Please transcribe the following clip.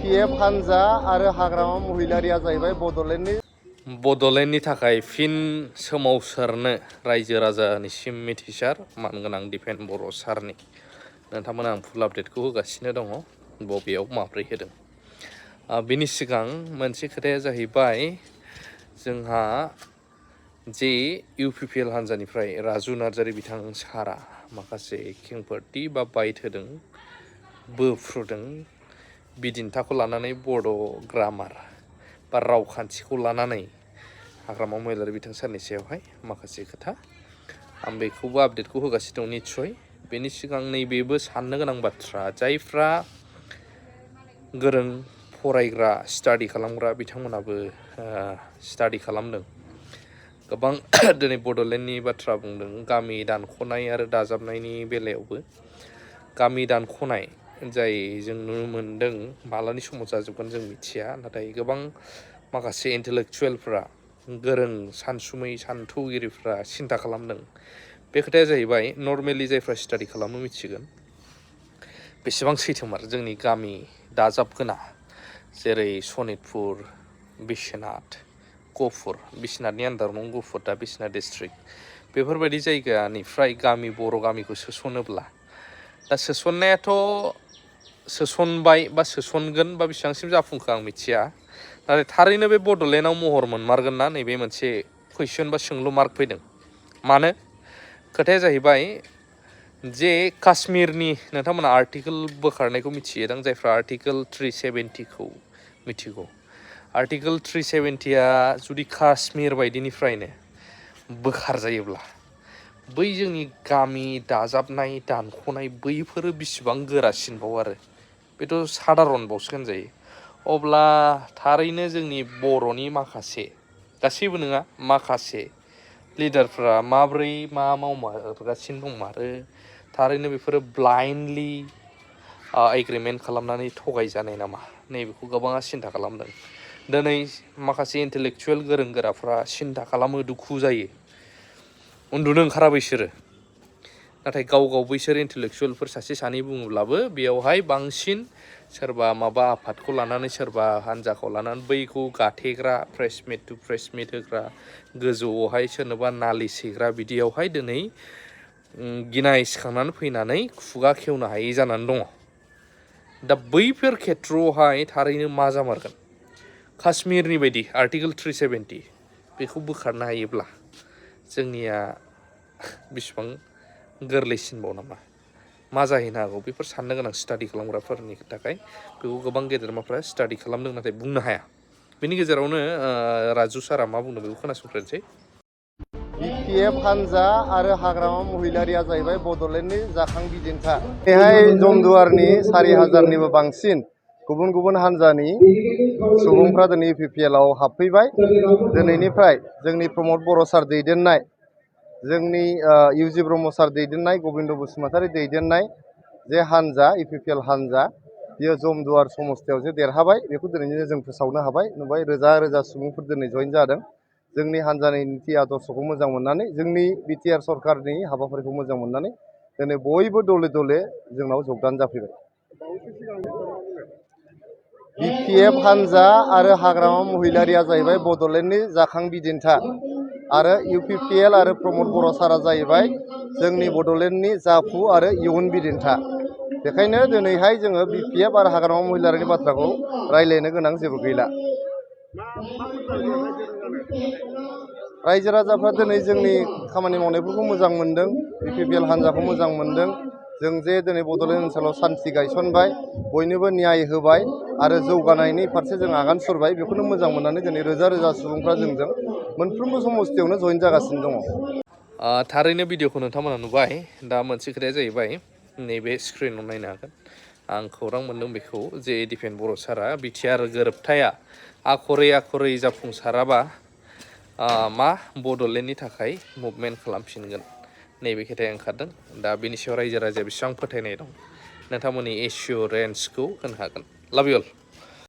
BPF हानजा आरो हाग्रामा महिलारिया जाहैबाय बड'लेण्डनि थाखाय फिन सोमावसारनो रायजो राजानिसिम मिथिसार मानगोनां दिपेन बर' सारनि नोंथांमोना आं फुल आपडेटखौ होगासिनो दङ बबेयाव माब्रै होदों। बिनि सिगां मोनसे खोथाया जाहैबाय जोंहा जे इउपिपिएल हानजानिफ्राय राजु नार्जारि बिथां सारा माखासे खेंफोरथि बा बाइट होदों बोफ्रुदों बिदिन्थाखौ लानानै बड' ग्रामार बा रावखान्थिखौ लानानै हाग्रामा महिलारि बिथां सारनि सायावहाय माखासे खोथा आं बेखौबो आपडेटखौ होगासिनो दं निस्सय। बेनि सिगां नैबेबो साननो गोनां बाथ्रा जायफ्रा गोरों फरायग्रा स्टाडि खालामग्रा बिथांमोनाबो स्टाडि खालामदों गोबां दिनै बड'लेण्डनि बाथ्रा बुंदों गामि दानख'नाय आरो दाजाबनायनि बेलायावबो गामि दानख'नाय जाय जों नुनो मोन्दों मालानि समाव जाजोबगोन जों मिथिया नाथाय गोबां माखासे इन्टेलेक्चुवेलफ्रा गोरों सानसुमै सान्थौगिरिफ्रा सिन्था खालामदों। बे खोथाया जाहैबाय नर्मेलि जायफ्रा स्टाडि खालामनो मिथिगोन बेसेबां सैथोमार जोंनि गामि दाजाबगोना जेरै सनितपुर बिश्वनाथ गफुर बिश्वनाथनि आन्दाराव दं गफुर दा बिश्वनाथ डिस्ट्रिक्ट बेफोरबायदि जायगानिफ्राय गामि बर' गामिखौ सोसनोब्ला दा सोसननायाथ' सोसनबाय बा सोसनगोन बा बेसेबांसिम जाफुंखो आं मिथिया नाथाय थारैनो बे बड'लेण्डआव महर मोनमारगोन ना नैबे मोनसे कुइसन बा सोंलु मार्क फैदों। मानो खोथाया जाहैबाय जे काश्मीरनि नोंथांमोना आर्टिकेल बोखारनायखौ मिथियोदां जायफ्रा आर्टिकेल 370खौ मिथिगौ। आर्टिकेल 370आ जुदि काश्मीर बायदिनिफ्रायनो बोखारजायोब्ला बै जोंनि गामि दाजाबनाय दानख'नाय बैफोरो बिसिबां गोरासिनबाव आरो बेथ' सादारनबावसो होनजायो। अब्ला थारैनो जोंनि बर'नि माखासे गासैबो नङा माखासे लिडारफ्रा माब्रै मा मावमारगासिनो दंमारो थारैनो बेफोरो ब्लाइन्डलि एग्रिमेन्ट खालामनानै थगायजानाय नामा नैबेखौ गोबाङा सिन्था खालामदों। दिनै माखासे इन्टेलेक्चुवेल गोरों गोराफ्रा सिन्था खालामो दुखु जायो उन्दुनो ओंखारा बैसोरो नाथाय गाव बैसोर इन्टेलेक्चुवेलफोर सासे सानै बुङोब्लाबो बेयावहाय बांसिन सोरबा माबा आफादखौ लानानै सोरबा हान्जाखौ लानानै बैखौ गाथेग्रा press meet to press meet होग्रा गोजौआवहाय सोरनोबा नालिस हैग्रा बिदियावहाय दिनै गिनाय सिखांनानै फैनानै खुगा खेवनो हायै जानानै दङ। दा बैफोर खेथ्रआवहाय थारैनो मा जामारगोन काश्मीरनि बायदि आर्टिकेल 370 बेखौ बोखारनो हायोब्ला जोंनिया बेसेबां गोरलैसिनबाव नामा मा जाहैनो हागौ बेफोर साननो गोनां स्टाडि खालामग्राफोरनि थाखाय बेखौ गोबां गेदेरमाफ्रा स्टाडि खालामदों नाथाय बुंनो हाया। बेनि गेजेरावनो राजु सारा मा बुंदों बेखौ खोनासंग्रोनोसै। बिपिएफ हानजा आरो हाग्रामा महिलारिया जाहैबाय बड'लेण्डनि जाखां बिदिन्था। बेहाय जमदुवारनि 4000निबो बांसिन गुबुन गुबुन हानजानि सुबुंफ्रा दिनै इउपिपिएलआव हाबफैबाय। दिनैनिफ्राय जोंनि प्रमद बर' सार दैदेननाय जोंनि इउजि ब्रह्म सार दैदेननाय गबिन्द बसुमतारी दैदेननाय जे हानजा इउपिपिएल हानजा बियो जमदुवार समस्थियाव जे देरहाबाय बेखौ दिनैनो जों फोसावनो हाबाय नुबाय रोजा रोजा सुबुंफोर दिनै जइन जादों। जोंनि हानजानि निति आदर्शखौ मोजां मोननानै जोंनि बिटिआर सरकारनि हाबाफारिखौ मोजां मोननानै दिनै बयबो दले दले जोंनाव जगदान जाफैबाय। बिपिएफ हानजा आरो हाग्रामा महिलारिया जाहैबाय बड'लेण्डनि जाखां बिदिन्था आरो इउपिपिएल आरो प्रमद बर' सारा जाहैबाय जोंनि बड'लेण्डनि जाफु आरो इयुन बिदिन्था। बेखायनो दिनैहाय जोङो बिपिएफ आरो हाग्रामा महिलारिनि बाथ्राखौ रायज्लायनो गोनां जेबो गैला। रायजो राजाफ्रा दिनै जोंनि खामानि मावनायफोरखौ मोजां मोनदों बिपिएल हानजाखौ मोजां मोनदों। जों जे दिनै बड'लेण्ड ओनसोलाव सान्थि गायसनबाय बयनोबो न्याय होबाय आरो जौगानायनि फारसे जों आगान सुरबाय बेखौनो मोजां मोननानै दिनै रोजा रोजा सुबुंफ्रा जोंजों मोनफ्रोमबो समस्थियावनो जइन जागासिनो दङ। थारैनो भिडिअखौ नोंथांमोना नुबाय। दा मोनसे खोथाया जाहैबाय नैबे स्क्रिनाव नायनो हागोन आं खौरां मोनदों बेखौ जे दिपेन बर' सारा बिटिआर गोरोबथाया आखरै जाफुंसाराबा मा बड'लेण्डनि थाखाय मुभमेन्ट खालामफिनगोन नैबे खोथाया ओंखारदों। दा बेनि सायाव रायजो राजाया बेसेबां फोथायनाय दं नोंथांमोननि एसियरेन्सखौ होनो हागोन। लाभ इउ अल।